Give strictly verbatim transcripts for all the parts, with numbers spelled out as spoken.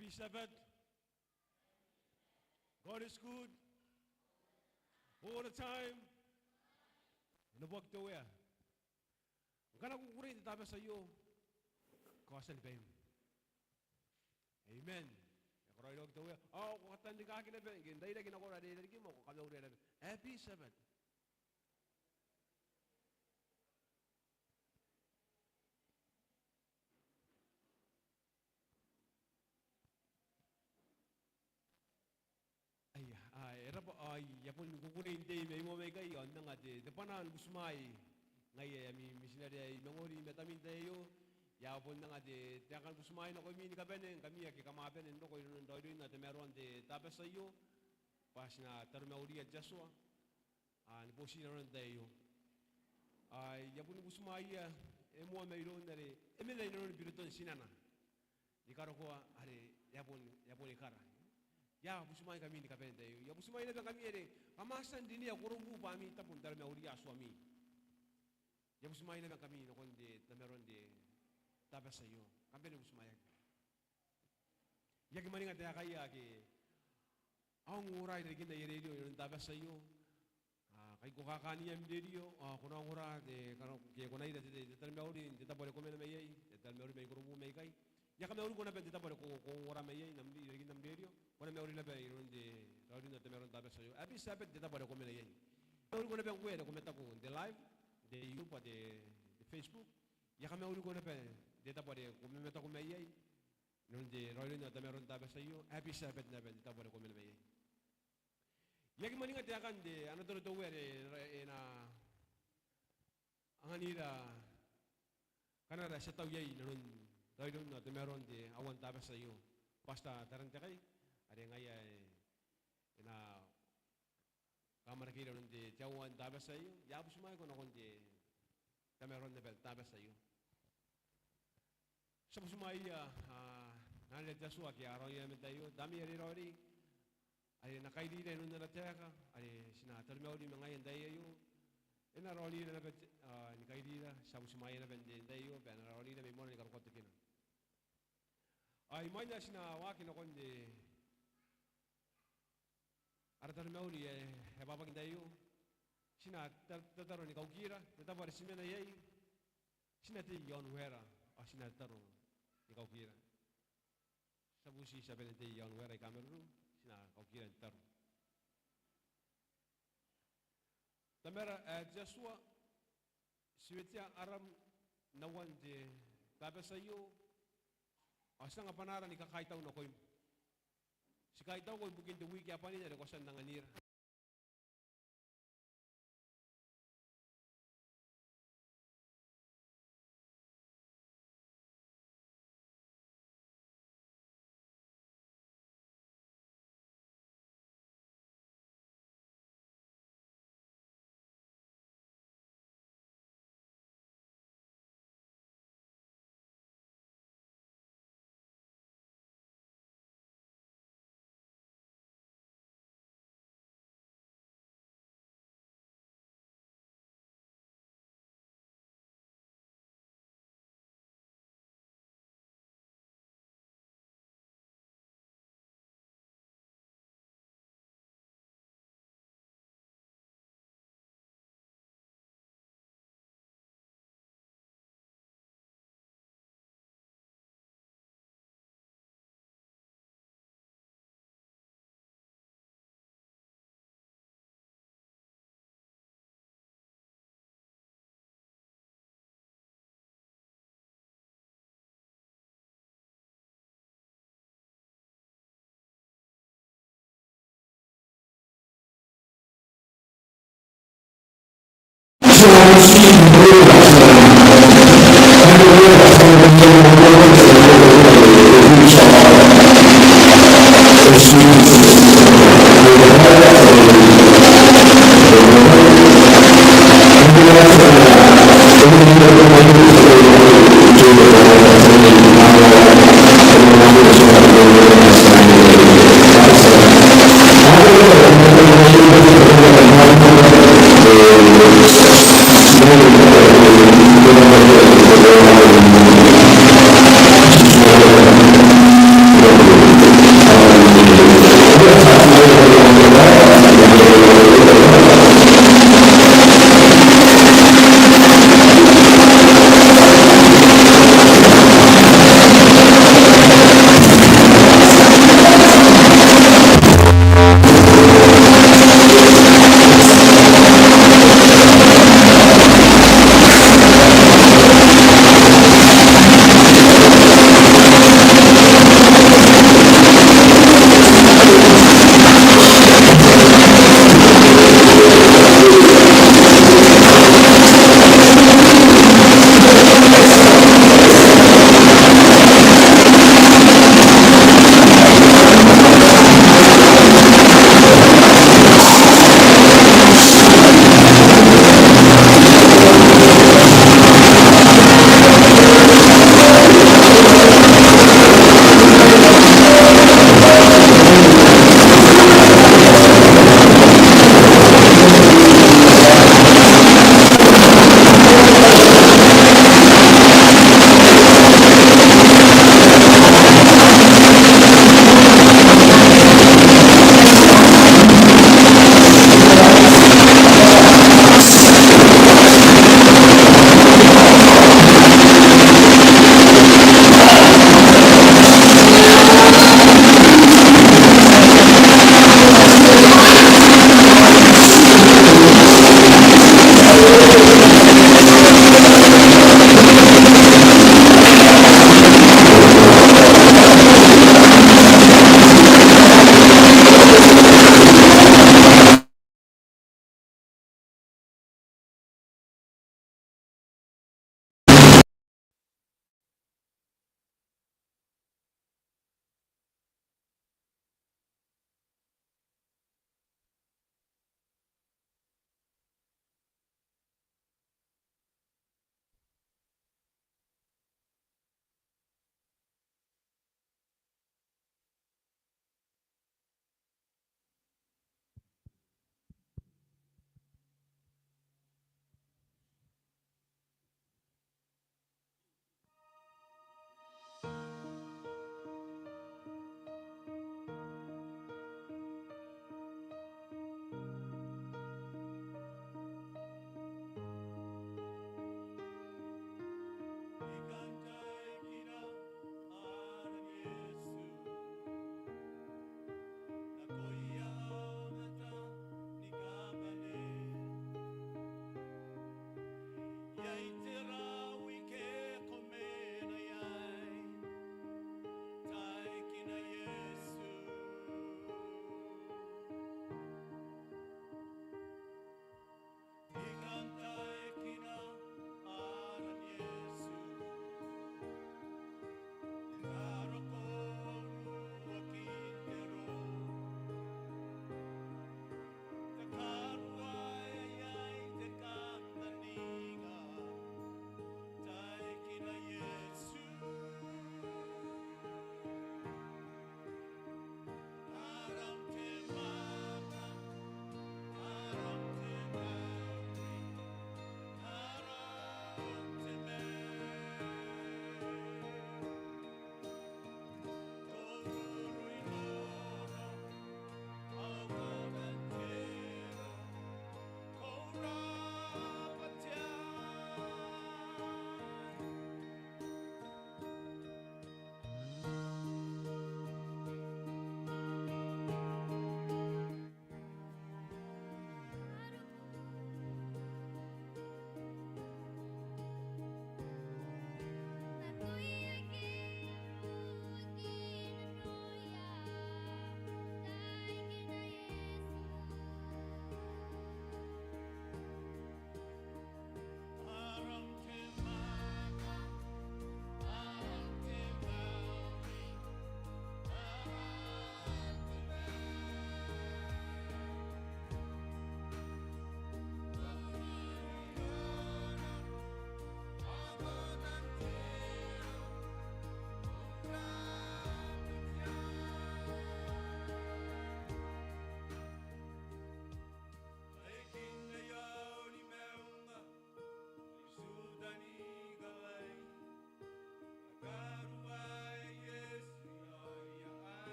Happy Sabbath. God is good. All the time. Neboaki te Uea. Ngkana ko kukurei n te Tabati aio, kaotia ni baim. Amen. E karaoiroaki te Uea. Ao ko katan rikaaki naba ngke n rairaki nakon are e irarikima, ko kamauria naba. Happy Sabbath. Aia, a, e raba, a, I a bon kukurei n tei mai moa maikai, ao n anga te, te bwanaa ni butimwaai ngaia ami mitinare ae I mangori i matami n tai aio. I a bon anga te, te taeka ni butimwaai nakoimi ni kabane, ngkami ake kam a bane n roko inanon raoiroin ao tamaroan te Tabati aio, bwa ti na taromauria te Atua. A, ni boti inanon te tai aio. A, I a boni butimwaia e moa mairoun are e mena inanon biroton tinana ni karokoa are e a bon, e a boni kara. I a butimwaingkami ni kabane n tai aio. I a butimwai naba ngkami are kam a tia n rinea korobu bwa ami tabo n taromauria Atuami. I a butimwai naba ngkami nakon te tamaroan te Tabati aio. Kam bane ni butimwaeaki. I aki mwaninga taekaia ake a ongora i rarikin aia rerio inanon te Tabati aio. A, ngkai ko kakaania am rerio, a, ko na ongora te, kano, ke ko na ira te, te, te taromauri n te tabo are ko mena mai iai, te taromauri mai korobu maikai. I a kamauriko naba n te tabo are ko, ko ongora mai iai, n am, i rarikin am rerio. Ko na mauri naba inanon te raoiroin ao tamaroan te Tabati aio. Happy Sabbath n te tabo are ko mena iai. I a kamauriko naba ngkoe are ko mataku n te live, n te YouTube, te, te Facebook. I a kamauriko naba n te tabo are ko mamataku mai iai. Inanon te raoiroin ao tamaroan te Tabati aio, Happy Sabbath naba n te tabo are ko mena mai iai. I aki mwaninga taekan te, ana toro te Uea are e na anganira kanara ae ti a tau iai inanon raoiroin ao tamaroan te aoa n Tabati aio, Pastor Tarantekai, are ngaia e, e na kamwarakeira inanon te, te aoa n Tabati aio. I a butimwaeko nakon te tamaroan naba n Tabati aio. Ti a butimwaia, a, n anganira te Atua ake a raonira man tai aio, Tamnei are raoiroi, are e na kairira inanon ana taeka are ti na taromauri ma ngaia n tai aio. E na raonira naba te, a, ni kairira, ti a butimwaia naba n te tai aio bwa e na raonira mai moana ni karokoa tokina. Ai imwain ae ti na waaki nakon te ara taromauri ae e abwabwaki n tai aio, ti na ta, tataro ni kaukira n te tabo are ti mena iai. Ti na tei i aon uera ao ti na tataro ni kaukira. Ti a bubuti ti a bane n tei i aon uera aika marurung, ti na kaukira n tataro. Tamara ae te Atua, ti wetea aram n aoan te Tabati aio, ao ti anga bwanaara ni kakaitau nakoim. Ti kaitauko ibukin te wiki ae bwanin are ko a tia n anganira.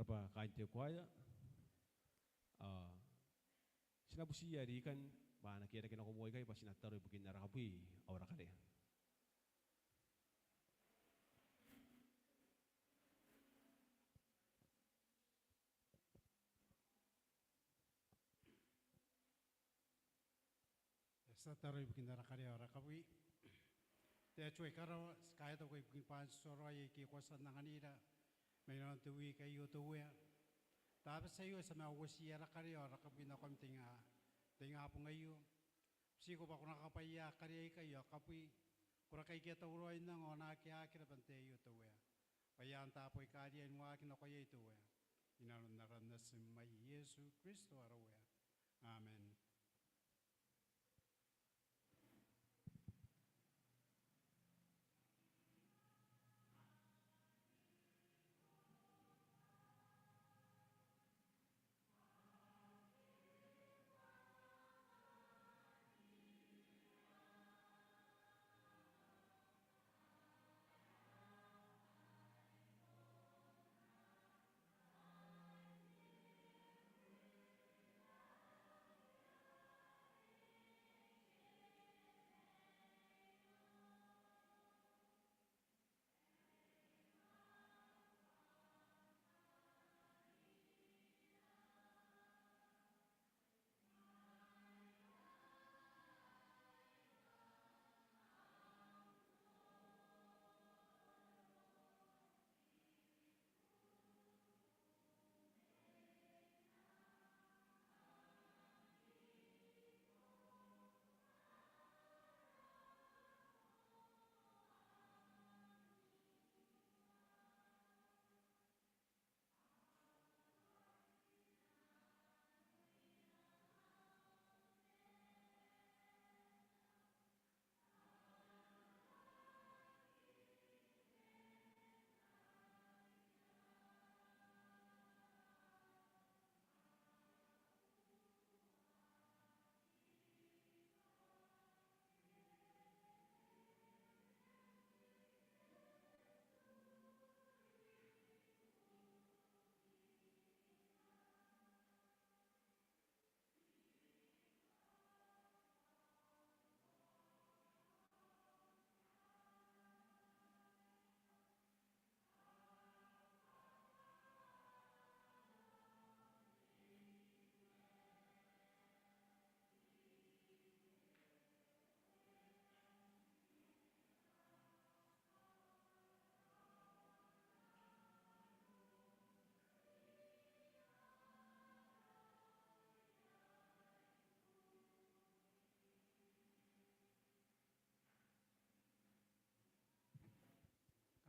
Bwa kaain te kuaea, ao ti na butiia rikana bwa a na kerake nako moa ikai bwa ti na tataro ibukin ara kabwi ao ara karea. Ti a tataro ibukin ara karea ao ara kabwi. Te Atua ae i karawa, ti kaitauko ibukin baan te toroaia aike ko a tia n anganira mai nanon te wiiki aio te Uea. Tabetai Uea, ti a manga uoti ara karea ao ara kabwi nakoim n te inga, n te ingabong aio. Ti butiiko bwa ko na kakabwaia karea aikai ao kabwi, koraki aike a tauraoi n anga ao naake a aki raba n te tai aio te Uea, bwa e a antai bwa e kariaia n waaki nako iai te Uea. I nanon aran Natim ae Iesu Kristo ara Uea. Amen.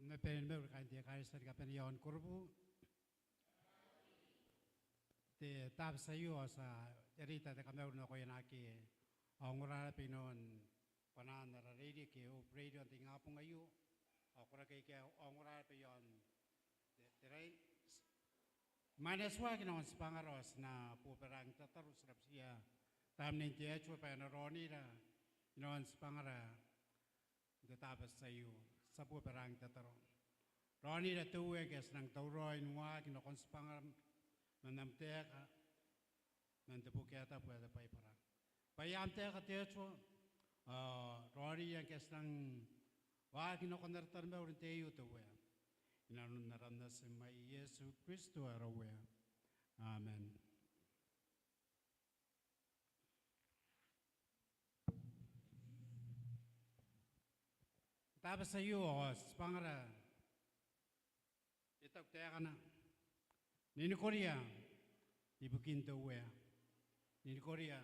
Kam na bane ni mauri kaain te ekaretia ni kabane iaon Korobu. Te Tabati aio ao ti a reita te kamauri nakoia naake a ongora naba inanon bwanaan ara reirei ke Hope Radio n te ingabong aio, ao koraki aike a ongora naba iaon te, te rain. Mwain ae ti waaki nakon tibwangara ao ti na bobaraaki n tataro, ti na butiia Tamnein te Atua bwa e na raonira inanon tibwangara n te Tabati aio. Ti a bobaraaki n tataro. Raonira te Uea ngke ti nang tauraoi n waaki nakon tibwangara man am taeka, man te boki ae tabu ae te Baibara. Bwa e a am taeka te Atua, ao raonira ngke ti nang waaki nakon ara taromauri n te tai aio te Uea. I nanon aran Natim ae Iesu Kristo ara Uea. Amen. Tabati aio ao tibwangara e taku taekana: Ninikoria ibukin te Uea. Ninikoria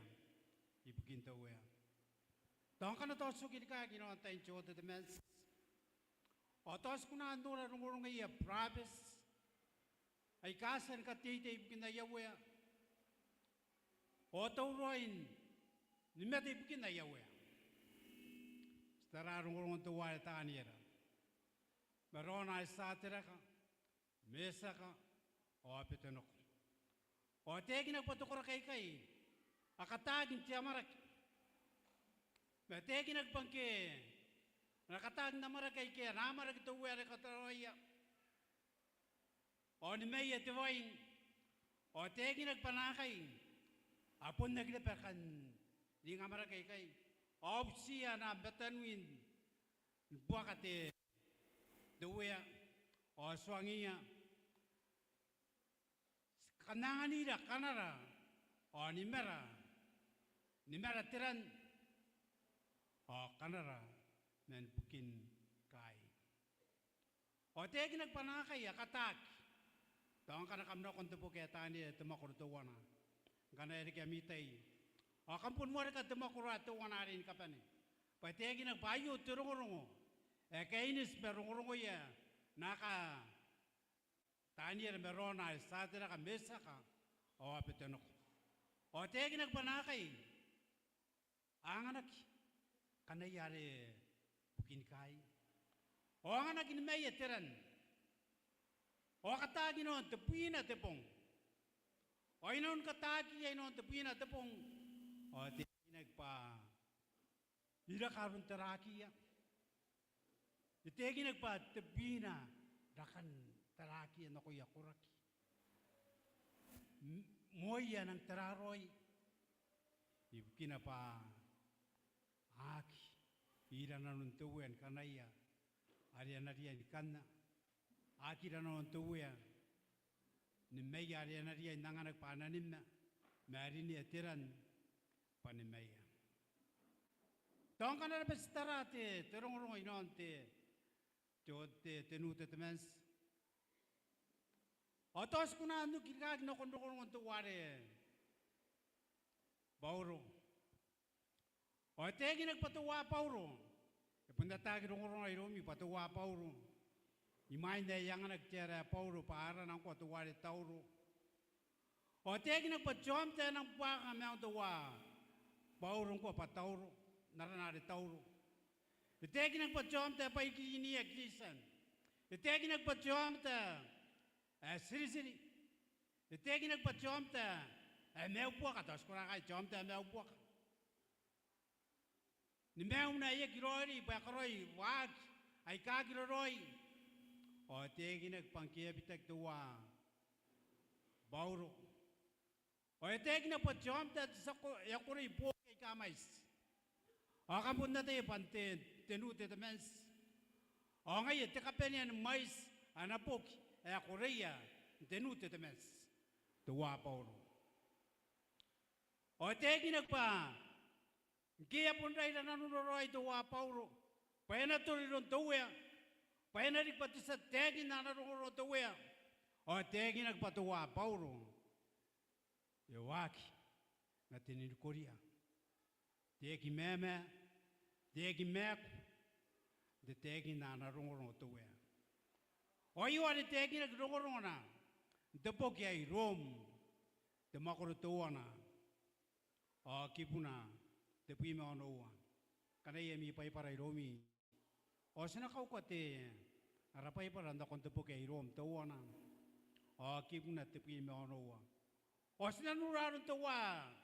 ibukin te Uea. Tao ngkana tao ti oki rikaaki inanon tain te Old Testament, ao tao ti kona n nora rongorongoia burabeti aika a tia ni kateitei ibukin aia uea ao tauraoi ni mate ibukin aia uea. Ti tara rongorongon teuare Taniera ma raona ae Tiateraka, Metiaka ao Abeteneko. Ao e taekinaki bwa te koraki aikai a kataaki n te amwarake. Ma e taekinaki bwa ngke a na kataaki n amwarake aikai, a na amwarake te uea are e katauraoia. ao nimaia te wain, ao taekinaki bwa naakai a bon aki raba kan ringa amwarake ikai, ao butiia ana mataniwin ni buaka te, te Uea, ao tuangiia, ti kan anganira kanara, ao nimara, nimara te ran, ao kanara man bukin kaai. Ao taekinaki bwa naakai a kataaki. Tao ngkana kam nako n te boki ae Taniera te mwakoro teuana, ngkana e reke ami tai, ao kam bon wareka te mwakoro ae teuana are ni kabane. Bwa e taekinaki bwa aio te rongorongo ae kaineti ma rongorongoia naaka Taniera ma raona ae Tiateraka, Metiaka ao Abeteneko. Ao taekinaki bwa naakai a anganaki kanaia are bukin kaai, ao anganaki nimaia te ran, ao kataaki inanon tebwina te bong. Ao inanon kataakiia inanon tebwina te bong, ao taekinaki bwa e raka aron tarakiia. E taekinaki bwa tebwina rakan tarakiia nakoia koraki. M-, moaia a nang tararaoi ibukina bwa a aki ira nanon te Uea ni kanaia are a na riai ni kanna. A aki ira nanon te Uea nimaia are a na riai n anganaki bwa a na nimma, ma a rinea te ran bwa nimaia. Tao ngkana raba ti tara te, te rongorongo inanon te, te, te, te Nu Tetemanti, ao tao ti kona n oki rikaaki nakon rongorongon teuare Bauro. Ao e taekinaki bwa teuare Bauro, e bon ataaki rongorongona iroumi bwa teuare Bauro, imwain ae e anganaki te ara ae Bauro bwa arana ngkoa teuare Tauro. Ao e taekinaki bwa te aomata ae nang buakaka maiun teuare Bauro ngkoa bwa Tauro, n arana are Tauro. E taekinaki bwa te aomata ae bwaikiniia Kristian. E taekinaki bwa te aomata ae tiritiri. E taekinaki bwa te aomata ae maiu buaka, tao ti kona ngkai te aomata ae maiu buaka. Ni maiuna ae aki raoiroi bwa e karaoi waaki aika aki raraoi. Ao e taekinaki bwa ngke e a bitaki teuare Bauro, ao e taekinaki bwa te aomata ae te tia ko-, e a korei booki aika mwaiti. Ao kam bon ataia bwa n te, te Nu Tetemanti, ao ngaia te kabanea ni mwaiti ana boki ae koreia n te Nu Tetemanti teuare Bauro. Ao e taekinaki bwa ngke e a bon raira nanona raoi teuare Bauro bwa e na toro iroun te Uea, bwa e na riki bwa te tia taekinna ana rongorongo te Uea, ao e taekinaki bwa teuare Bauro e waaki ma te ninikoria, te aki mama, te aki maaku n te taekinna ana rongorongo te Uea. Ao aio are taekinaki rongorongona n te boki ae Rom, te mwakoro teuana, ao kibuna tebwi ma onoua. Ngkana iai ami Baibara iroumi, ao ti na kauka te ara Baibara nakon te boki ae Rom teuana, ao kibuna tebwi ma onoua. Ao ti na nora aron teuare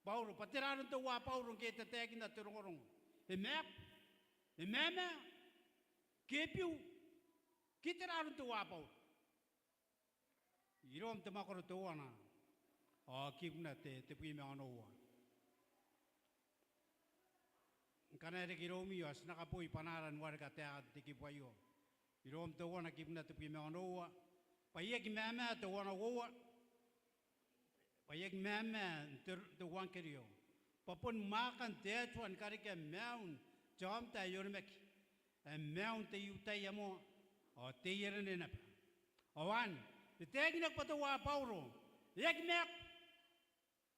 Bauro, bwa tera aron teuare Bauro ngke e tataekinna te rongorongo. E maaku, e mama, ke e biu, ke tera aron teuare Bauro. I Rom te mwakoro teuana, ao kibuna te, tebwi ma onoua. Ngkana e reke iroumi ao ti na kaboi bwanaara ni wareka taekan te kibu aio. I Rom teuana kibuna tebwi ma onoua. Bwa I aki mama, teuana uoua. Bwa I aki mama n te, te euangkerio, bwa boni mwaakan te Atua ni karekea maiun te aomata ae onimaki, ae maiun te I-Iutaia moa ao te I-Erene naba. Ao anne, e taekinaki bwa teuare Bauro e aki maaku.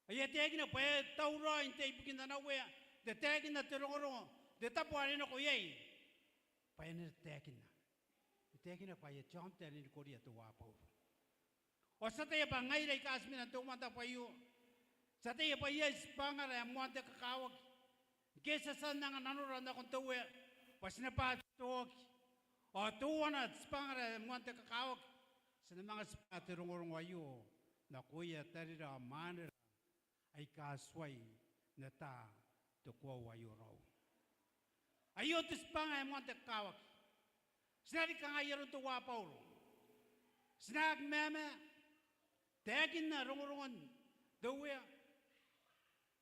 Ao e taekinaki bwa e tauraoi n te ibukin ana Uea n tataekinna te rongorongo n te tabo are e nako iai bwa e na tataekinna. E taekinaki bwa aia te aomata ae ninikoria teuare Bauro. Ao ti ataia bwa ngaira aika ti mena n te umwantabu aio, ti ataia bwa iai tibwangara ae moan te kakawaki. Ngke ti a tia n anga nanora nakon te Uea bwa ti na bati te oki, ao teuana tibwangara ae moan te kakawaki, ti na manga tibwa te rongorongo aio nakoia tarira ao mwanera aika tuai n ata te koaua aio raou. Aio te tibwanga ae moan te kakawaki. Ti na riki kanga i aron teuare Bauro. Ti na aki mamaa, taekinna rongorongon te Uea,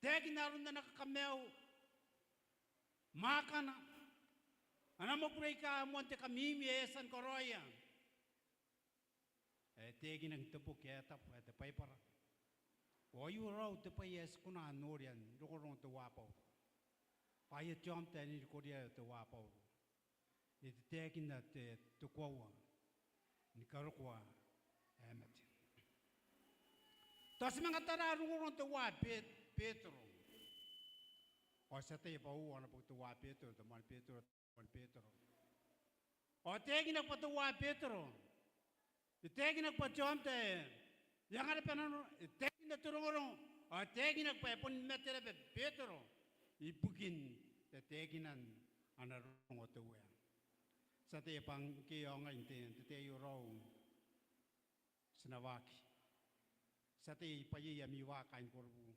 taekinna aron ana kakamaiu, mwaakana, ana mwakuri aika moan te kamimi ae e a tia ni karaoia. E taekinaki n te boki ae tabu ae te Baibara. Ao aio raou te bwai ae ti kona n noria n rongorongon teuae Bauro. Bwa e a te aomata ae ninikoria teuae Bauro. E taekinna te, te koaua ni karokoa ae mate. Tao ti manga taraa rongorongon teuae Be-, Betero. Ao ti ataia bwa uoua ana boki teuae Betero, te moani Betero, te moani Betero. Ao e taekinaki bwa teuae Betero. E taekinaki bwa te aomata ae e anga naba nanona, e taekinna te rongorongo, ao e taekinaki bwa e boni mate naba Betero ibukin tataekinan ana rongorongo te Uea. Ti ataia bwa ngke ao ngai n te, n te tai aio raou ti na waaki. Ti ataia bwa iai ami waaki kaain Korobu.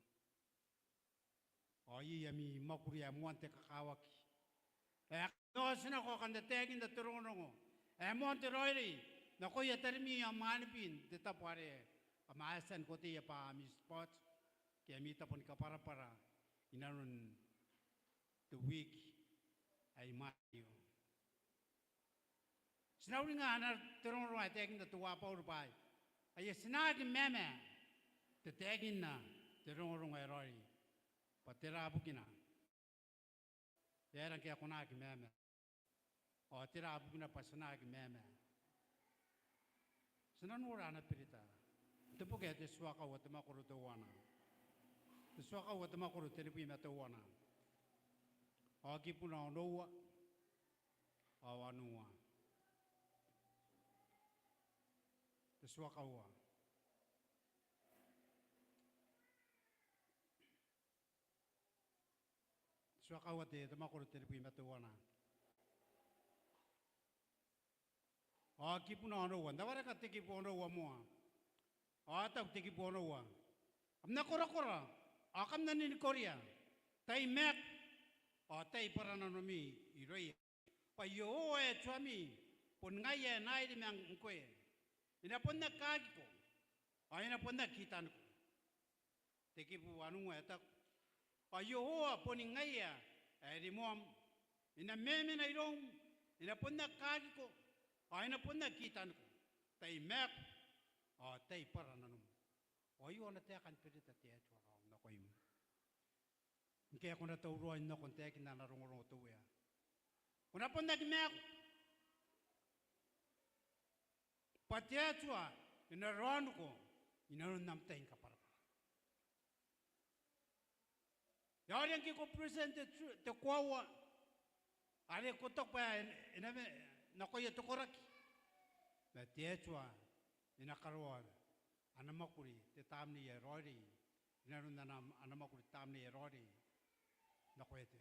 Ao iai ami mwakuri ae moan te kakawaki ae kam na oti nako ao kam na taekinna te rongorongo ae moan te raoiroi nakoia tarimi ao mwanibwi n te tabo are kam a tia ni kaotia bwa ami spot ke ami tabo ni kabwarabwara inanon te wiki ae i mwaina aio. Ti na uringa ana te rongorongo ae taekinna teuae Bauro bwa aia ti na aki mamaa n tataekinna te rongorongo ae raoiroi. Bwa tera bukina? E aera ngke ko na aki mamaa? Ao tera bukina bwa ti na aki mamaa? Ti na nora ana berita n te boki ae Te Tua Kaua te mwakoro teuana. Te Tua Kaua te mwakoro tenibwi ma teuana. Ao kibuna onoua ao wanua. Te Tua Kaua. Te Tua Kaua te, te mwakoro tenibwi ma teuana. Ao kibuna onoua, n na wareka te kibu onoua moa. Ao e taku te kibu onoua: Kam na korakora, ao kam na ninikoria, tai maaku, ao tai bwara nanomi irouia. Bwa Iehova ae Atuami, bon ngaia ae na airi ma ngkoe. E na bon aki kakiko, ao e na bon aki kitaniko. Te kibu wanua e taku: Ao Iehova boni ngaia ae rimoam, e na memena iroum, e na bon aki kakiko, ao e na bon aki kitaniko, tai maaku, ao tai bwara nanom. Ao aio ana taeka ni berita te Atua raou nakoim. Ngke ko na tauraoi n nako n taekinna ana rongorongo te Uea, ko na bon aki maaku bwa te Atua e na raoniko inanon am tai ni kabwarabwara. E aoria ngke ko present te, te koaua are ko taku bwa e na, e na me nakoia te koraki, ma te Atua e na karaoa ana mwakuri te Tamnei ae Raoiroi inanon ana, ana mwakuri te Tamnei ae Raoiroi nakoia te,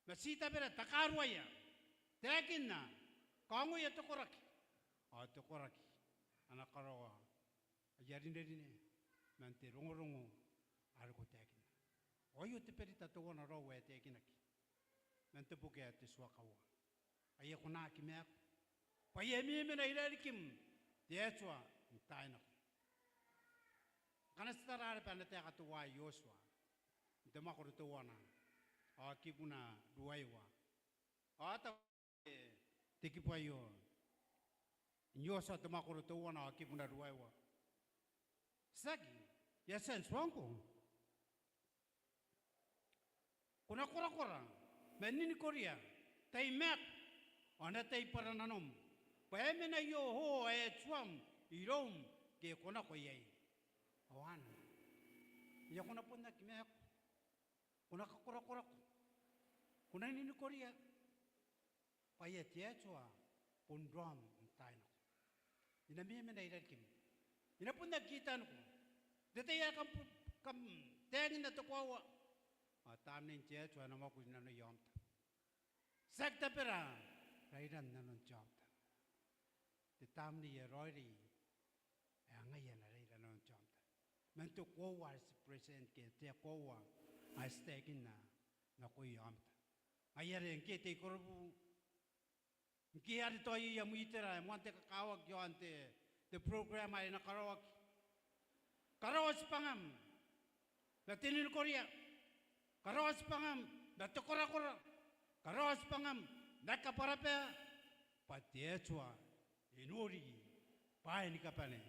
ma ti tabera takaruaia, taekinna, kaongoia te koraki, ao te koraki a na karaoa aia rinerine man te rongorongo are ko taekinna. Ao aio te berita teuana raou ae taekinaki man te boki ae Te Tua Kaua. Aia ko na aki maaku, bwa e a memena irarikim te Atua n taai nako. Ngkana ti tara naba ana taeka teuae Iosua n te mwakoro teuana ao kibuna ruaiwa. Ao e taku te kibu aio n Iosua te mwakoro teuana ao kibuna ruaiwa: Tiaki, I a tia n tuangko? Ko na korakora ma ninikoria, tai maaku, ao n na tai bwara nanom, bwa e mena Iehova ae Atuam iroum ngke ko nako iai. Ao anne, aia ko na bon aki maaku, ko na kakorakorako, ko na ninikoria, bwa aia te Atua bon raom n taai nako. E na memena irarikim, e na bon aki kitaniko. N te tai ae kam, kam taekinna te koaua, ao Tamnein te Atua e na mwakuri nanoia aomata. Tiaki tabera rairan nanon te aomata. Te Tamnei ae Raoiroi ae ngaia ana raira nanon te aomata. Man te koaua are ti present ke te koaua are ti taekinna nakoia aomata. Ngaia are ngke te I-Korobu, ngke are tao iai am itera ae moan te kakawaki ao n te, te te program ae e na karaoaki. Karaoa tibwangam ma te ninikoria. Karaoa tibwangam ma te korakora. Karaoa tibwangam ma kabwarabwara bwa te Atua e nori bwaai ni kabane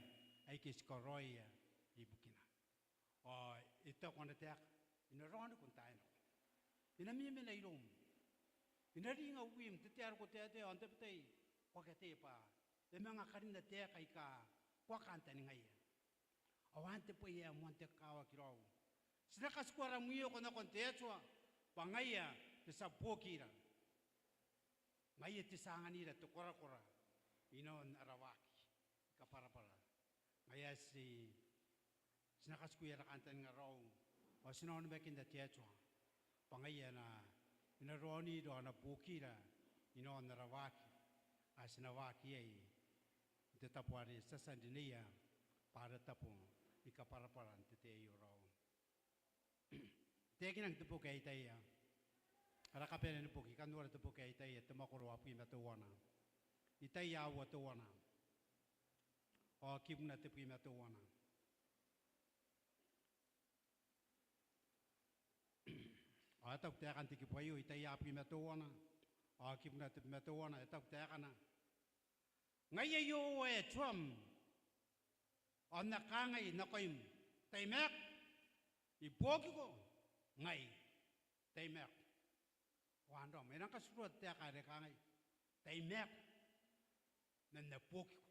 aike ti karaoia ibukina. Ao e taku ana taeka, I na raoniko n taai nako. I na memena iroum. I na ringa wiim n te tai are ko taetae ao n tabetai ko a katea bwa e manga karinna taeka aika ko a kantaningaia. Ao anne te bwai ae moan te kakawaki raou. Ti na katikua ara mwioko nakon te Atua bwa ngaia te tia buokira. Ngaia te tia anganira te korakora inanon ara waaki ni kabwarabwara. Ngaia ae ti, ti na katikui ara kantaninga raou ao ti na onimakinna te Atua bwa ngaia e na, e na raonira ao e na buokira inanon ara waaki ae ti na waaki iai n te tabo are ti a tia n rineia bwa ara tabo ni kabwarabwara n te tai aio raou. Taekinan te boki ae Itaia. Ara kabanea ni boki, I kan nora te boki ae Itaia, te mwakoro uabwi ma teuana. Itaia uabwi ma teuana. Ao kibuna tebwi ma teuana. Ao e taku taekan te kibu aio, Itaia uabwi ma teuana. Ao kibuna tebwi ma teuana, e taku taekana. Ngaia Iehova Atuam, ao N na kangai nakoim, tai maaku, I buokiko, ngai, tai maaku. Ao anne raom, e nang katikua te taeka are kangai, tai maaku, ma N na buokiko.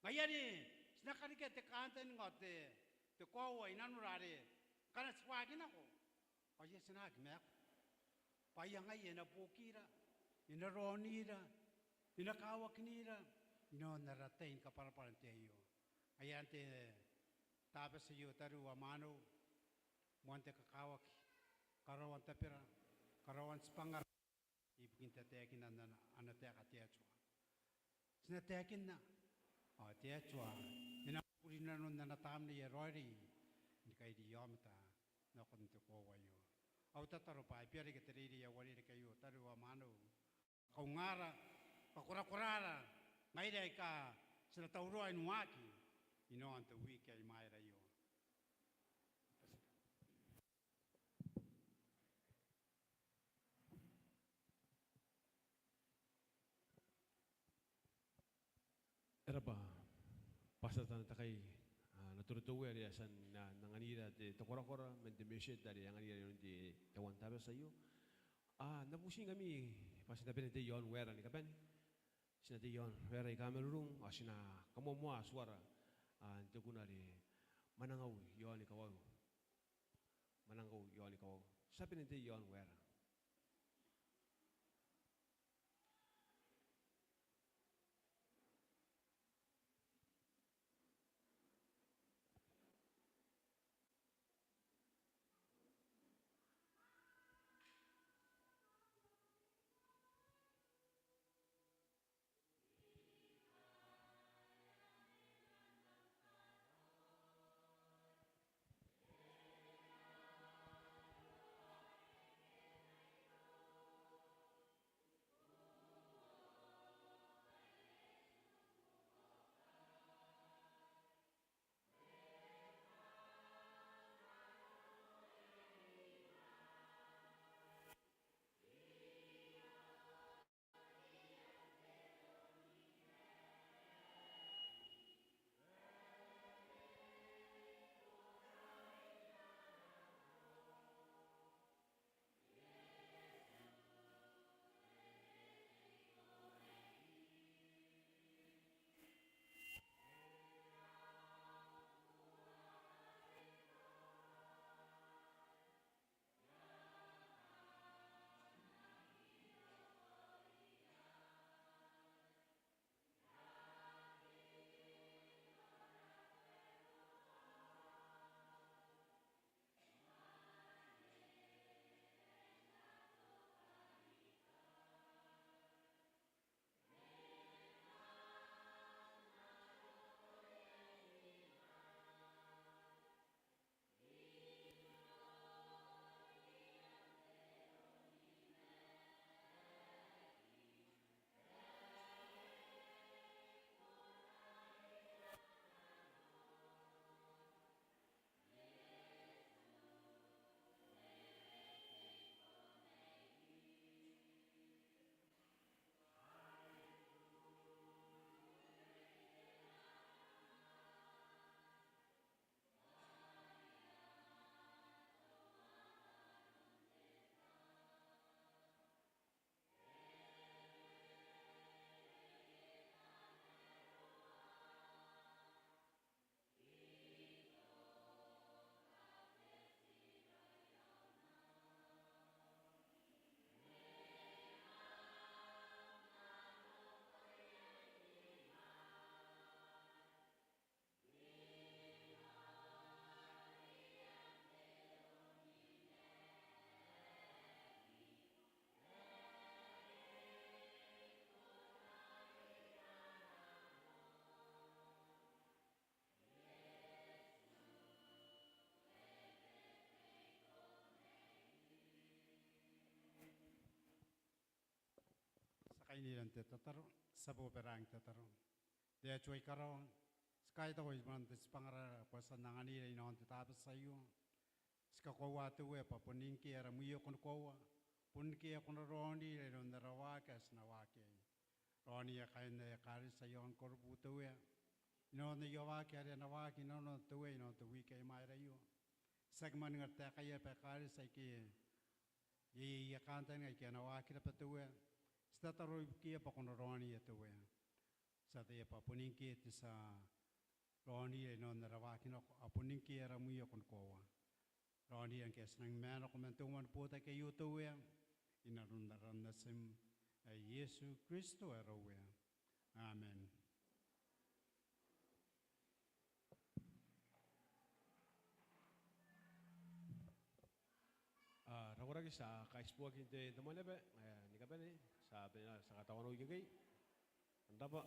Ngaia are ti na karekea te kantaninga ao te, te koaua i nanora are ngkana ti waaki nako ao I a tia n aki maaku. Bwa ngaia e na buokira, e na raonira, e na kawakinira inanon ara tai ni kabwarabwara n te aio. Ngaia anne te Tabati aio tariu ao mwaneu, moan te kakawaki, karaoan tabera, karaoan tibwangara ibukin tataekinan ana, ana taeka te Atua. Ti na taekinna, ao te Atua e na mwakuri inanon ana Tamnei ae Raoiroi ni kairi aomata nakon te koaua aio. Au tataro bwa e bia reke te reirei ae uarereke aio tariu ao mwaneu, kaungara, kakorakorara ngaira aika ti na tauraoi n waaki inanon te wiki ae i mwaira aio. E rab'a Pastor Tanatakai, a, Natorotouea are e a tia n anganira te, te korakora man te message are e anganira inanon te, teuana Tabati aio. A, N na butiingkami bwa ti na bane n tei iaon waera ni kabane. Ti na tei iaon waera aika marurung, ao ti na kamoamoa tuara, a, n te kuna are Mwanangau iaoni kawau. Mwanangau iaoni kawau. Ti a bane n tei iaon waera. Ira n te tataro, ti a bobaraaki n tataro. Te Atua i karawa, ti kaitau i moan te tibwanga ae ko a tia n anganira inanon te Tabati aio. Ti kakoaua te Uea bwa bon ngke ara mwioko ni koaua, bon ngke ko na raonira inanon ara waaki ae ti na waaki iai. Raoniia kaain ae Ekaretia i aon Korobu te Uea, inanon aia waaki are a na waaki inanona te Uea inanon te wiki ae i mwaira aio. Tiaki mwaninga taekaia naba Ekaretia aike iai aia kantaninga aike a na waaki naba te Uea. Ti tataro ibukiia bwa ko na raoniia te Uea. Ti ataia bwa bon ngke te tia raonira inanon ara waaki nako, ao bon ngke ara mwioko ni koaua. Raoniia ngkai ti nang mena nako man te umwa ni botaki aio te Uea, inanon aran Natim ae Iesu Kristo ara Uea. Amen. A, rangoraki, ti a kaitibo n te, te mwaneaba, e, ni kabane, ti a bane, ti a katawanou ikekei. N rabwa.